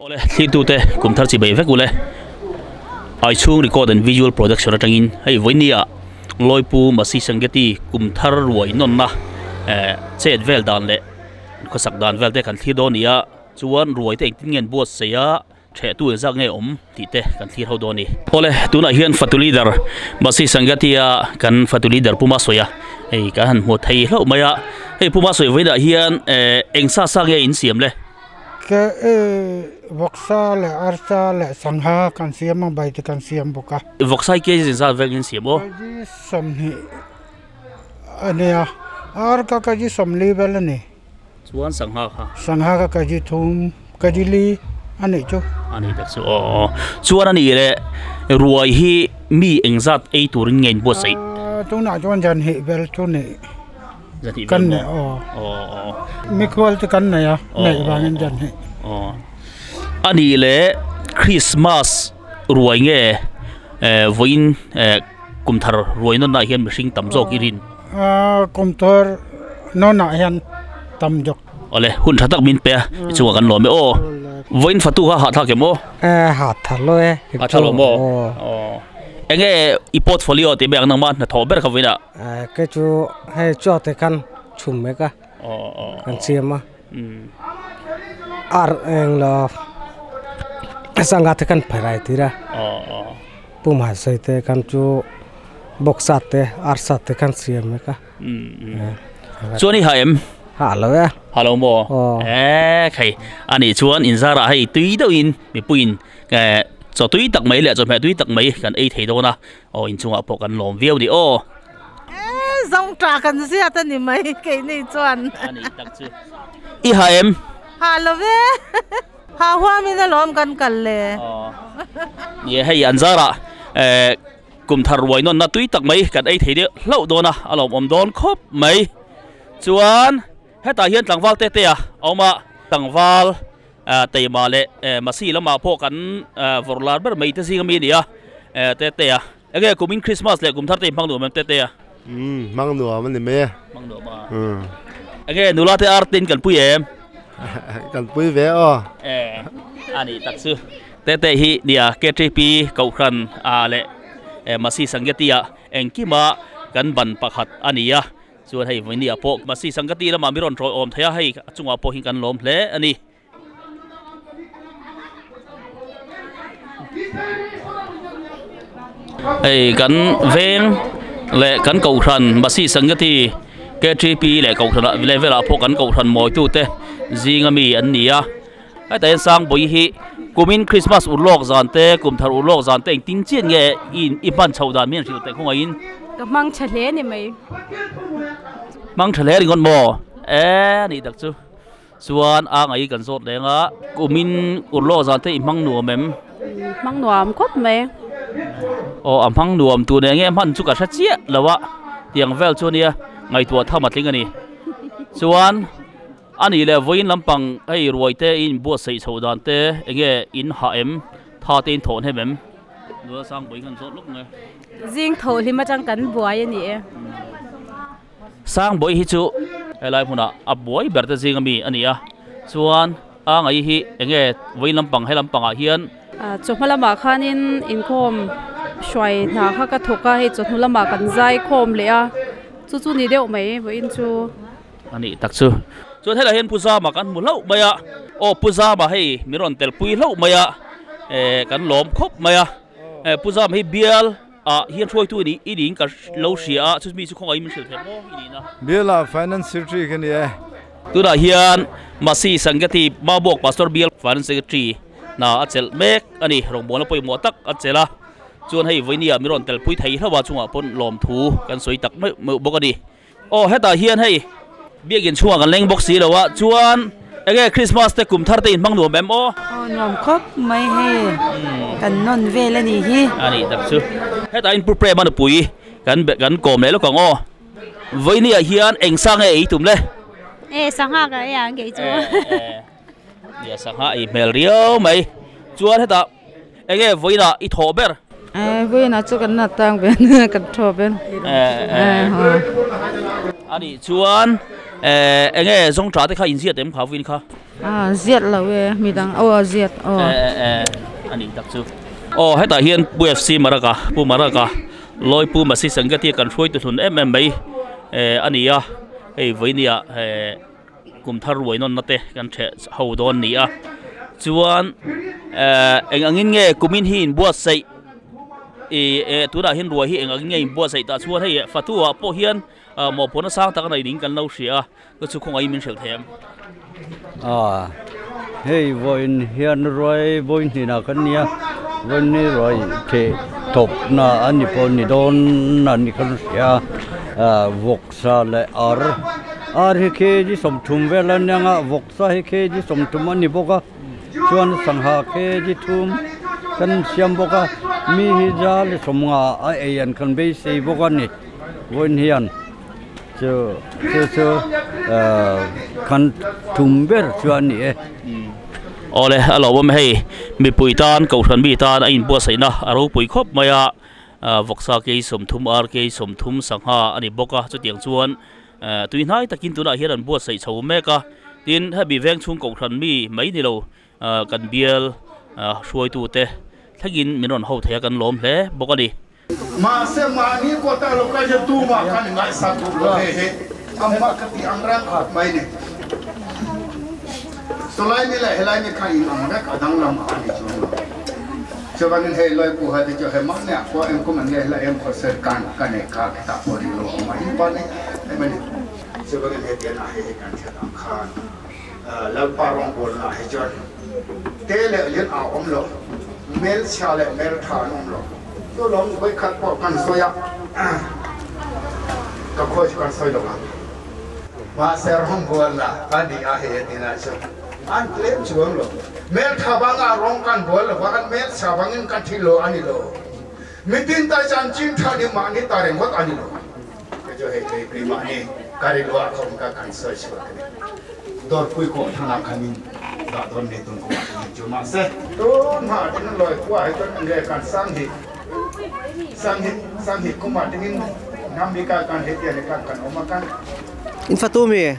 Awle, thlirtute kum thar chi bei vek ule. Aichhung Record and Visual Production atangin hei vawinia Lawipu Masi Sangeti kum thar ruai nawnna eh chet vel dan leh khawsak dan vel te kan thlir dawn a ni a, chuan ruai te engtin nge an buatsaih a, Thehtu engzak nge awm tih te kan thlir ho dawn a ni. Awle, tunah hian fatu leader Masi Sangatia kan fatu leader Puma sawi a, hei kan han hmu thei hlauh mai a, hei Puma sawi vawiinah hian eh eng sa sa nge in siam le? Ke eh vawksa leh arsa leh sangha kan siam a, bai te kan siam bawk a. Vawksa hi kg engzat vel nge in siam aw? Kg 20 a nia, ar kha kg 40 vel a ni. Chuan sangha kha. Sangha kha ka ji thum, ka ji li a nih chu. A nih tak chu aw. Chuan a nih leh ruai hi mi engzat ei turin nge in buatsaih? Tunah chuan zan hnih vel chu nih. Zan hnih vel maw? Kan nei aw. Aw. Mikhual te kan nei a, neih vangin zan hnih. Aw. A nih leh Christmas ruai nge vawiin kumthar ruai nawnah hian mihring tam zawk i rin? Kumthar nawnah hian tam zawk. Awle, hun tha tak min pe a, i chungah kan lawm e aw. Vawiin fatu kha hahthlak em aw? Hahtha lo e. Hahtha lo maw? Aw. Enge i portfolio tih mai ang nangmah hnathawh ber kha vawiinah? Kei chu hei chaw te khan chhum mek a, kan siam a. Ar eng lo sangha te khan phai rai tir a. Pumhai sawi te khan chu bawksa te arsa te khan siam vek a. Chuan i ha em? Ha lo e. Ha lo maw? Eee khai a nih chuan inzarah hei tui deuhin mipuiin chaw tui tak mai leh chawhmeh tui tak mai kan ei thei dawn a, aw inchungah pawh kan lawm viau ni aw. Eee zawng ta kan ziat a ni mai keini chuan. A nih tak chu. I ha em? Ha lo ve. Ha huamin alawm kan kal le. Ni hei an zarah eh kum thar ruai nawnna tui tak mai kan ei thei deuh hlauh dawn a, a lawmawm dawn khawp mai. Chuan hetah hian tlangval te te a awm a, tlangval teima leh Masi lamah pawh kan vawrh lar ber mai te zing ami a ni a, te te a. Enge kumin Christmas leh kum thar te hmang nuam em te te a? Umm hmang nuam a ni mai e. Hmang nuam a. Enge nula te ar tin kan pui em? Kan pui ve aw. E a nih tak chu. Te te hi nia KTP Kohhran a leh Masi Sangeti ah engkima kan ban pakhat a ni a. Chuan hei vawinia pawh Masi Sangeti lamah mi rawn tawi awm thei a, hei a chungah pawh hian kan lawm hle a ni. Hei kan veng leh kan kohhran Masi Sangati KTP leh kohhran ah level ah pawh kan kohhran mawitu te zing ami an ni a hetah hian Sangbawi hi kumin Christmas urlawk zan te kum thar urlawk zan te engtin chian nge i i hman chhoh dan min hrilh teh khawngaihin. Ka hmang tha hle ni mai. Hmang tha hle ringawt maw? Eee anih tak chu. Chuan a ngaih kan zawt leng a, kumin urlawk zan te i hmang nuam em? Hmang nuam khawp mai. Aw a hmang nuam tur nen nge hman chu ka hre chiah lo a, tiang vel chu ania ngaihtuah tham a tling a ni. Chuan a nih leh vawiin lampang hei ruai te i inbuatsaih chhoh dan te enge in hah em? Tha te in thawh hnem em? Nula sang vawiin kan zawt lawk nge. Zing thawh hlim atang kan buai a ni e. Sangbawi hi chu helai hmunah a buai ber te zing ami a ni a, chuan a ngaih hi enge vawiin lampang he lampangah hian. Chawhma lamah khanin inkhawm hruai hna kha ka thawk a, hei chawhnu lamah kan zai khawm leh a, chu chu ni deuh mai vawiin chu. A nih tak chu. Chuan helaiah hian Pu Zama kan hmu hlauh mai a, aw Pu Zama hei min rawn telpui hlauh mai a, eh kan lawm khawp mai a, Pu Zama hi bial. Ah hian hruaitu i nih i niin ka lo hria a, chumi chu khawngaih min hrilh theih maw i nihna? Biala Finance Secretary ka ni e. Tunah hian Masi Sangeti Mabawk Pastor Bial Finance Secretary hna a chelh mek a ni, rawngbawlna pawimawh tak a chelh a, chuan hei vawinia min rawn telpui thei hlauh a chungah pawn lawmthu kan sawi tak meuh meuh bawk a ni. Aw hetah hian hei biakin chhungah kan leng bawk si lo a chuan enge Christmas te kum thar te in hmang nuam em aw? Aw nuam khawp mai hei kan nawn vel a nih hi. A nih tak chu hetah in Pu Prema nupui kan kan kawm leh lawk ang aw. Vawinia hian eng sa nge ei tum le? E sangha ka ei ang kei chu. Nia sangha ei hmel riau mai chuan hetah Enge vawiinah i thawh ber? Eh, vawiinah chu kan nat tang ve ania, kan thaw ve. A nih chuan eh enge zawngṭah te kha inziat em kha vawiin kha? A ziat lo e midang aw a ziat aw. E e ani tak chu. Aw hetah hian Pu FC Maraka Pu Maraka Lawipu Masi Sangati kan hruai tu hlun em em mai eh ani a hei vawinia eh kum thar ruai nawn na te kan theh ho dawn ni a chuan eh eng angin nge kumin hi inbuatsaih ih eh tunah hian ruai hi eng angin nge inbuatsaih tah chuan hei fatu ah pawh hian ah mawhphurhna sang tak a nei ding kan lo hria a. Ka chu khawngaih min hrilh thei em? A, hei vawiin hian ruai vawi hnihna kan nia, vawiin hi ruai theh tawpna a ni pawh ni dawn a ni kan hria a, vawksa leh ar, ar hi kg sawmthum vel a nia nga vawksa hi kg sawmthum a ni bawk a, chuan sangha kg thum kan siam bawk a, mi hi za leh sawmnga a ei an kan beisei bawk a ni vawiin hian. Chu chu chu kan tum ber chu a ni e. Awle a lo awm hei mipui tan kohhran mi tan a inbuatsaihna a ropui khawp mai a vawksa kei sawmthum ar kei sawmthum sangha a ni bawk a chutiang chuan tui hnai takin tunah hian an buatsaih chho mek a tin hemi veng chhung kohhran mi mai ni lo kan bial hruaitute thlengin min rawn ho thei a kan lawm hle bawk a ni. Mahse mahni kawta lo kal hian tumah khan i ngaihsak duh lo he he amah ka tih ang reng khawp mai ni. Chulai mi leh helai mi kha in ang vek a danglam a ni chuang lo. Chuvangin hei Lawipu ha te chu he mahni ah pawh engkum an nge hla em khaw ser kan ka nei kha khitah pawh ring lo a awm a in pa nei em a ni. Chuvangin hetiang ah hei he kan hriat ang khan Lalpa rawngbawlna ah hi chuan te leh lian a awm lo, hmelchhia leh hmeltha an awm lo. Chu lawm vawikhat pawh kan sawi a, ka khawi chu kan sawi lo ang. Mahse rawngbawlna a ni a hei a tinah chuan an tlem chuang lo. Hmeltha banga rawng kan bawl lo va, an hmelchhia bangin kan thi lo a ni lo. Mitin tai chuan chin tha ni mahni ta ringawt a ni lo. Kei chu hei kei keimahni ka rilru ah khawm ka kan sawi chhuak a ni. Dawrpui kawh thangah khanin dah dawn ni tum kumah khanin chu mahse tun hma ding lawi khua hi chuan enge kan sang hi sang hi sang hi kumah dingin hnam hi ka kan hetiang ni kan kan awm a kan In fatu mi?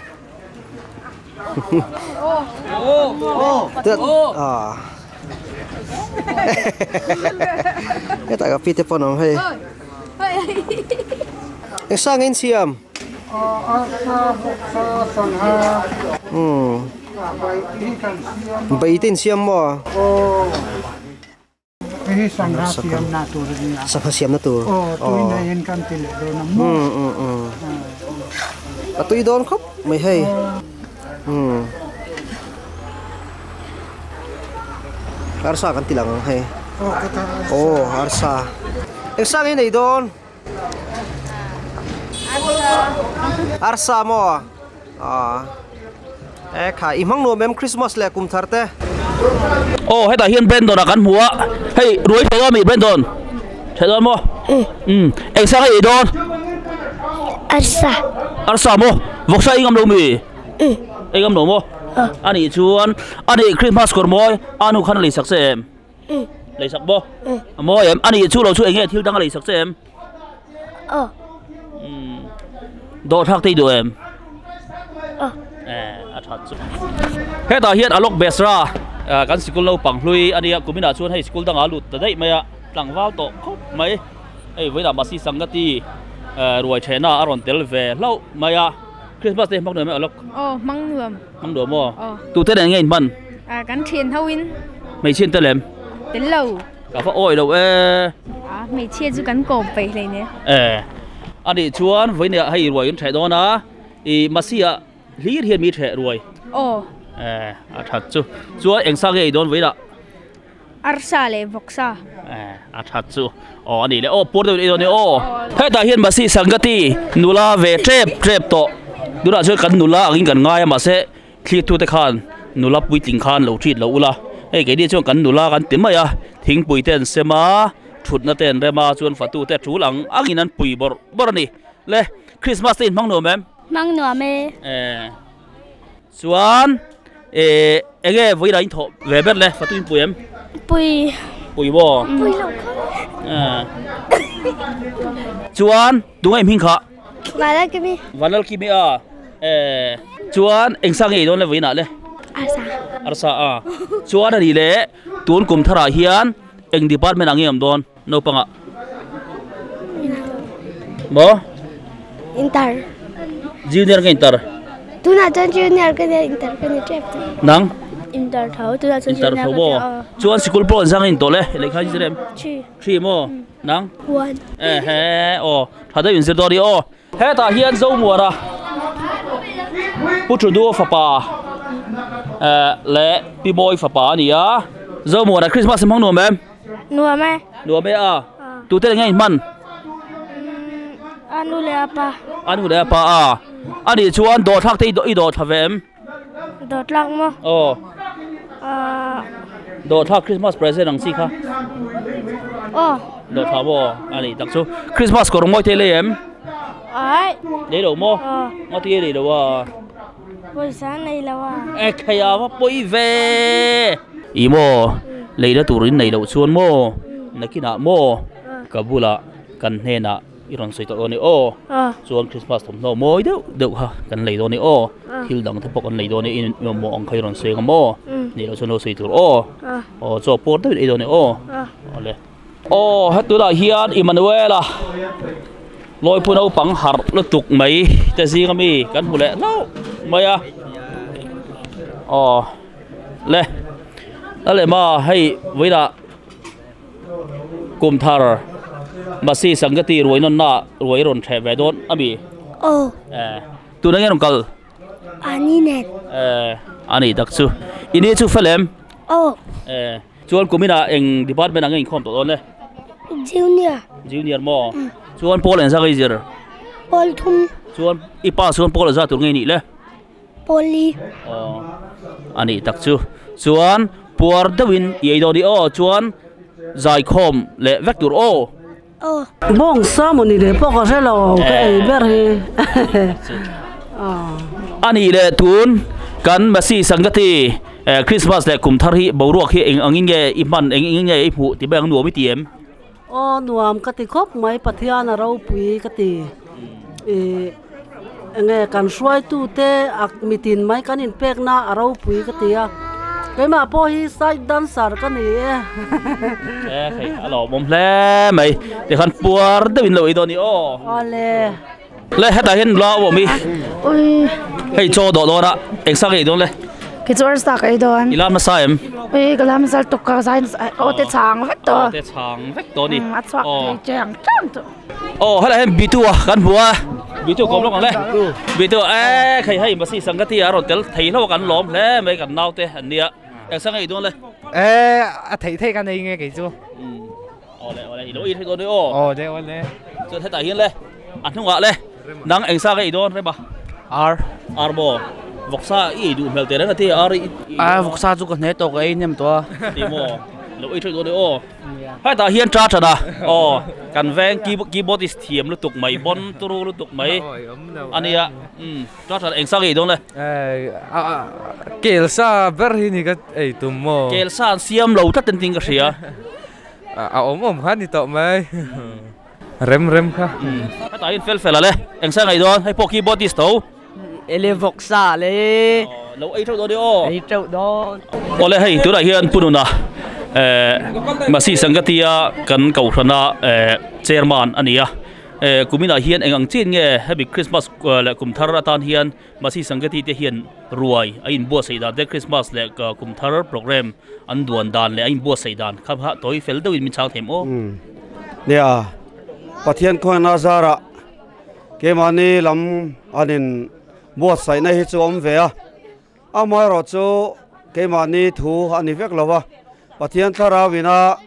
Hetah ka pi te pawn awm hei. Eng sang in siam? Bai te in siam maw? Hei sangha siamna tur a nia. Sangha siamna tur. Aw tui neiin kan ti leh dawn a maw. A tui dawn khawp mai hei. Arsa kan ti lang ang hei. Aw arsa. Eng sang i nei dawn? Arsa maw? E kha i hmang nuam em Christmas leh kum thar te. Aw hetah hian Brandon a kan hmu a hei ruai thei dawn mi Brandon thei dawn maw umm eng sang a ei dawn Arsa Arsa maw vawksa ei ngam lo mi ei ngam lo maw anih chuan anih Christmas kawr mawi a nu khan a lei sak che em lei sak maw a mawi em anih chu lo chu eng nge thil dang a lei sak che em. Aw. Umm dawhthlak te i duh em? Aw. Eh a that chu. Hetah hian Alok Besra kan sikul naupang hlui a nia kuminah chuan hei sikul dangah a lut ta daih mai a tlangval tawh khawp mai hei vawiinah Masi Sangati ruai thehna a rawn tel ve hlauh mai a Christmas te hi hmang nuam em Alok? Aw hmang nuam. Hmang nuam maw? Aw. Tute nen nge in hman? Kan thian ho in. Hmeichhe in tel em? Tel lo. Ka va awi lo e. A hmeichhia chu kan kawm peih hlei nia. E anih chuan vawinia hei ruai in theh dawn a i Masi ah hlir hian mi theh ruai. Aw. E a that chu. Chuan eng sa nge ei dawn vawiinah? Arsa leh vawksa. E a that chu. Aw anih leh aw puar deuh in ei dawn nia aw. Hetah hian Masi Sangati nula ve tep tep tawh. Tunah chuan kan nula angin kan ngai a mahse Thlittute khan nula puitling khan lo ṭhit lo ula, hei keini chuan kan nula kan ti mai a, thingpui te an sem a, ṭhutna te an rem a, chuan fatute ṭul ang angin an pui bawrh bawrh a ni. Le, Christmas te in hmang nuam em? Hmang nuam e. E, chuan e, enge vawilah in thawh ve ber le, fatu in pui em? Pui. Pui maw? Pui lo kha. E, chuan tunge i hming kha? Vanlalkimi. Vanlalkimi a. Eh, chuan eng sang nge i dawn le vawiinah le? Arsa. Arsa a. Chuan ani le tun kum thara hian eng department ange am don naupanga. Mo? Inter. Junior nge inter? Tuna chuan junior ka nia inter ka ni tep. Nang? Inter tho tuna chuan Inter junior tho ka mo. tia aw. Chuan sikul pawh an zang in tawh le lehkha hi zirem. Three. Three maw? Nang? One. Eh he aw tha deuh in zir dawn i aw. Hetah hian Zomuana Pu Thudu fapa eh leh Pi Mawi fapa a ni a. Zomuana Christmas hi hmang nuam em? Nuam e. Nuam e a. Tute eng nge in hman? A nu leh a pa. A nu leh a pa a. A nih chuan dawhthlak te i dawhthla ve em? Dawhthlak maw? Aw. Dawhthlak Christmas present ang chi kha. Aw. Dawhthla maw? A nih tak chu. Christmas kawr mawi te lei em? Ai. Lei lo maw? Aw. Ngaw ti lei lo a. Pawisa nei lo a. E khei a va pawi ve. I maw? Leina tur in nei loh chuan maw? Nakinah maw? Ka bulah kan hnenah i rawn sawi tawh dawn i aw. Chuan Christmas thawmhnaw mawi deuh deuh kha kan lei dawn i aw. Thil dang te pawh kan lei dawn i i mamawh ang kha i rawn sawi ang maw? Nei loh chuan lo sawi tur aw. Aw chaw puar deuhin ei dawn i aw. Awle. Aw he tunah hian Emmanuela Lawipu naupang harh lutuk mai te zing ami kan hmu leh hlauh mai a. Aw le a lem a hei vawiinah kum thar Masi Sangati ruai nawnna ruai rawn thleh ve dawn ami. Aw. Eh tunah nge rawn kal? Ani nen. Eh ani tak chu i ni chu fel em? Aw. Eh. Chuan kum inah eng department ang nge inkhawm tawh dawn le? Junior. Junior maw? Chuan pawl engzah nge i zir? Pawl thum. Chuan i pa chuan pawl engzah tur nge i nih le? Pawl li. Aw a nih tak chu. Chuan puar deuhin i ei dawn i aw chuan zaikhawm leh vek tur aw. Aw. Bawng sa maw ni leh pawh ka hre lo ka ei ber hi. A nih leh tun kan Masi Sangati Christmas leh kum thar hi boruak hi eng angin nge i hman eng engin nge i hmuh ti mai ang nuam i ti em? Aw nuam ka ti khawp mai Pathian a ropui ka ti. Ih enge kan hruaitute ak mitin mai kan inpekna a ropui ka ti a. Keimah pawh hi side dancer ka ni e. E hei a lawmawm hle mai tikhan puar deuh in lo ei dawn i aw. Awle. Le hetah hian nula a awm i. Ui. Hei chaw dawh dawn a eng sa ka ei dawn le. Kei chu arsa ka ei dawn. I lam nasa em? Ui ka lam nasa lutuk ka zai nasa aw te chhang vek tawh. Aw te chhang vek tawh a ni. A chhuak thei chiang chiang tawh. Aw helai hian Bitu a kan hmu a Bitu kawm lawk ang le Bitu e khei hei Masi Sangati a rawn tel thei hlauh a kan lawm hle mai kan naute an nia eng sang ei dawn le. E a theih theih ka nei nge kei chu. Awle awle i lo ei thei dawn e aw. Aw le awle. Chuan hetah hian le a hnungah le nang eng sa ka ei dawn rem a. Ar. Ar maw vawksa i ei duh hmel teh reng a ti ar i. A vawksa chu ka hne tawh ka ei hnem tawh a. Ti maw lo ei thei dawn e aw. Hetah hian cha than a aw kan veng keyboardist thiam lutuk mai bon turu lutuk mai a nia umm cha than eng sa nge i dawn le. Kel sa ber hi ni ka ei tum maw. Kel sa an siam lo tlat en tin ka hria. A awm awm kha ni tawh mai rem rem kha. Hetah hian fel fel a le eng sa nge i dawn hei pawh keyboardist tho. Ele vawk sa le. Lo ei teuh dawn i aw. Ei teuh dawn. Awle hei tunah hian Pununa eh Masi Sangatia kan kohhrana eh chairman a ni a. Eh kuminah hian eng ang chin nge hemi Christmas leh kum thar atan hian Masi Sangati te hian ruai a inbuatsaih dan te Christmas leh kum thar program an duan dan leh a inbuatsaih dan kha kha tawi fel deuhin min chhang thei maw? Nia Pathian khawngaihna zarah Keimahni lam an in buatsaihna hi chu a awm ve a, amaherawh chu keimahni thu a ni vek lo a, Pathian thlarau ina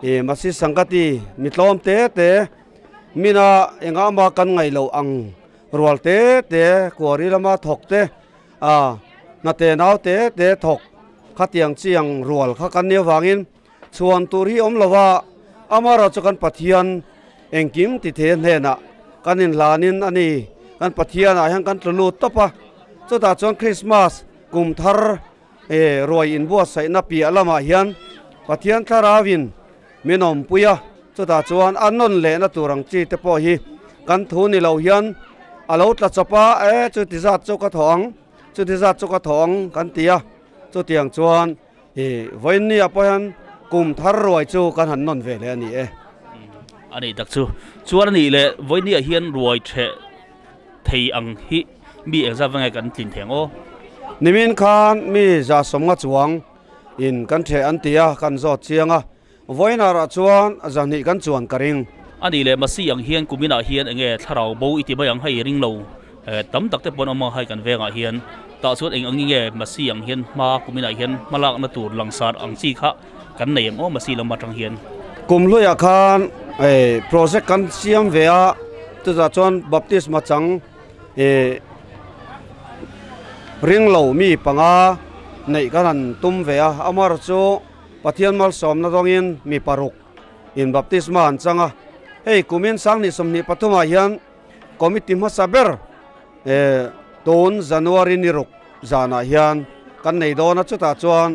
ih Masi Sangati mi tlawm te te mina engah mah kan ngaih loh ang rual te te kuari lama thawk te ah hnate nau te te thawk khatiang chiang rual kha kan nih avangin Chhuan tur hi awm lo a, amaherawh chu kan Pathian engkim ti thei a hnenah kan inhlanin a ni. Kan Pathianah hian kan tlu lut tawp a, chutah chuan Krismas kum thar ruai inbuatsaihna piah lamah hian Pathian thlarauin min awmpui a, chutah chuan a nawn lehna tur ang chi te pawh hi kan thu ni lo hian a lo tla chawp a, e chuti zat chu ka thawh ang, chuti zat chu ka thawh ang kan ti a. Chu tiang chuan i vawiin ni ah pawh hian kum thar ruai chu kan han nawn ve leh a ni e. A nih tak chu. Chuan a nih leh vawiin ni ah hian ruai theh thei ang hi mi engzat va nge kan tlin thei ang aw? Nimin khan mi za sawmnga chuang in kan theh an ti a, kan zawt chiang a. Vawiin ah chuan zahnih kan chuan ka ring. A nih leh Masi ang hian kumin ah hian enge thlarau bo i ti mai ang hei ring lo tam tak te pawh an awm a hei kan vengah hian tah chuan eng ang nge Masi ang hian hma kumin ah hian hma lakna tur langsar ang chi kha kan nei em aw Masi lam atang hian. Kum hluiah khan project kan siam ve a chutah chuan baptisma chang ring lo mi panga neih kan han tum ve a amaherawhchu chu Pathian malsawmna dawngin mi paruk in baptisma an chang a, hei kumin sanghnih 23 ah hian committee hmasa ber tun January ni ruk zanah hian kan nei dawn a, chutah chuan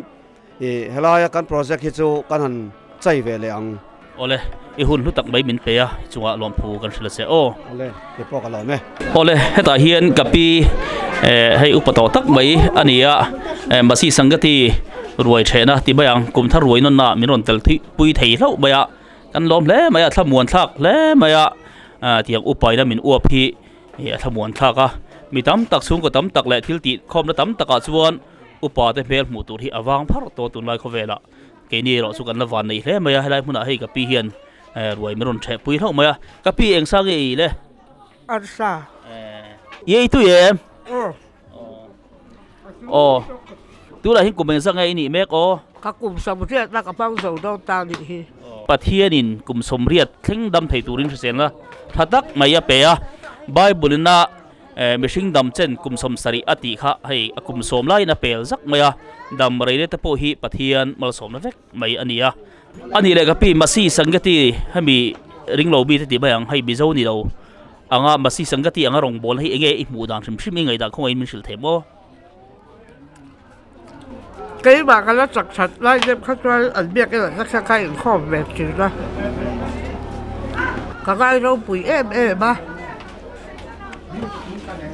helaia kan project hi chu kan han chai ve leh ang. Awle, i hun hlu tak mai min pe a, i chungah lawmphu kan hrilh a che aw. Awle, kei pawh ka lawm e. Awle, hetah hian ka pi hei upa tawh tak mai a ni a, Masi Sangati ruai thehna ti mai ang, kum thar ruai nawnna min rawn tel pui thei hlauh mai a, kan lawm hle mai a, thlamuan thlak hle mai a, tiang upaina min uap hi a thlamuan thlak a, mi tam tak chhungkaw tam tak leh thil tih khawmna tam takah chuan upa te hmel hmuh tur hi a vang pharh tawh tunlai khawvelah. Keini erawh chu kan la van nei hle mai a, helai hmunah hei ka pi hian ruai min rawn theh pui hlauh mai a, ka pi eng sa nge i le? Arsa. I ei tui em? Aw. Aw. Tunah hian kum engzah nge i nih mek aw? Ka kum sawmriat a ka hmang zo dawn ta nih hi. Pathianin kum sawmriat thleng dam thei turin hriselna tha tak mai a pe a, Bible in a Mihring dam chen kum 70 a tih kha hei a kum sawm laiin a pel zak mai a, dam rei leh te pawh hi Pathian malsawmna vek mai a ni a. A nih leh ka pi Masi Sangati hemi ringlo mi te tih mai ang, hei Mizo ni lo anga Masi Sangati anga rawngbawlna hi enge i hmuh dan hrim hrim i ngaihdan khawngaih in min hrilh thei maw? Keimah ka la chak that lai deuh kha chuan an biak erawh nasa kha inkhawm ve thin a, ka ngai ropui em em a,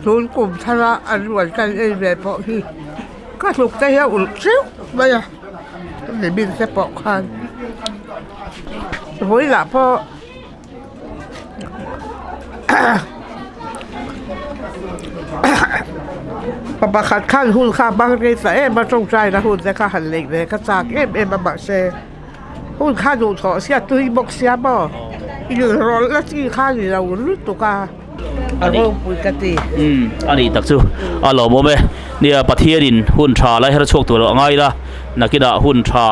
tun kum thara an rual kan ei ve pawh hi ka hluk te hian ulh chiu mai a, ni min te pawh khan vawilah pawh. Pa pakhat khan hun kha a hmang rei ta em a tawngtaina hun te kha han neih ve ka chak em em a mahse hun kha duhthawh sia tui bawk sia maw inrawlh na chi kha ni lo lutuk a a ropui ka ti. Umm a nih tak chu a lawmawm e nia Pathianin hun tha lai her chhuak tur a ngai la nakinah hun tha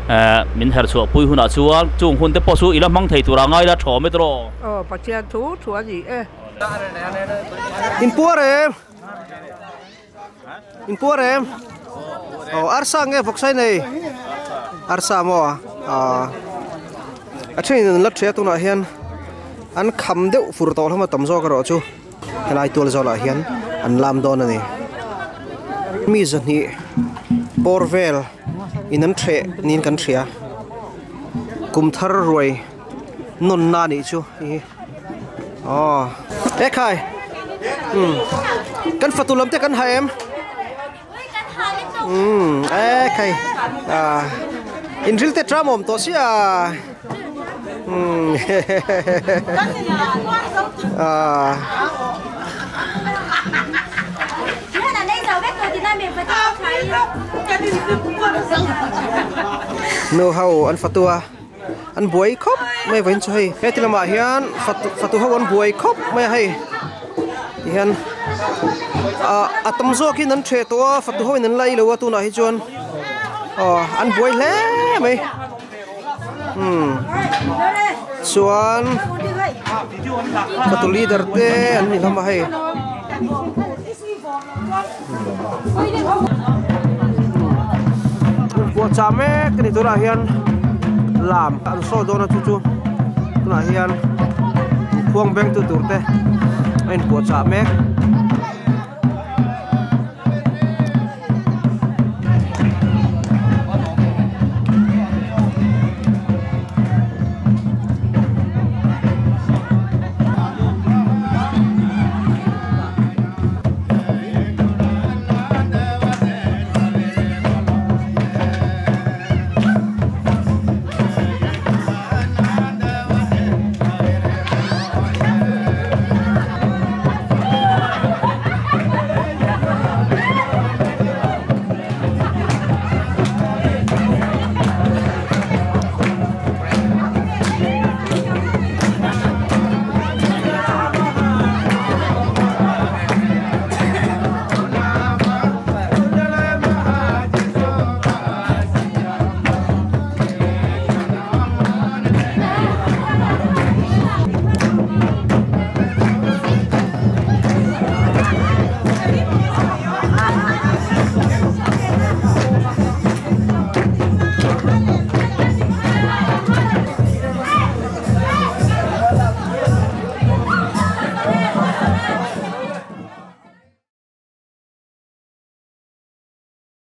Eh, min her chhuah pui hunah chuan chung hun te pawh chu i la hmang thei turah ngai la thaw met rawh. Aw, Pathian thu thu a ni e. Inpuar em? Inpuar em? Aw, arsa nge vawksai nei? Arsa maw? Aw. A thenin an la thria tunah hian an kham deuh fur tawh hlawm a tam zawk erawh chu helai tual zawlah hian an lam dawn a ni. Mi zahnih bawr vel. in an hreh niin kan hria kum thar ruai nawnna a nih chu hei hi aw ekhai umm kan fatu lam te kan ha em umm ekhai ah inril te tram awm tawh sia umm hehehe ah. Nu ho an fatu a an buai khawp mai vawiin chu hei heti lamah hian fatu fatu ho an buai khawp mai a hei tihian ah a tam zawkin an ṭheh tawh a fatu ho in an la ei lo a tunah hi chuan aw an buai hle mai umm chuan fatu leader te an ni hlawm a hei. Puahchah mek a ni tunah hian lam an sawi dawn a chu chu tunah hian khuang beng tu tur te a inpuahchah mek.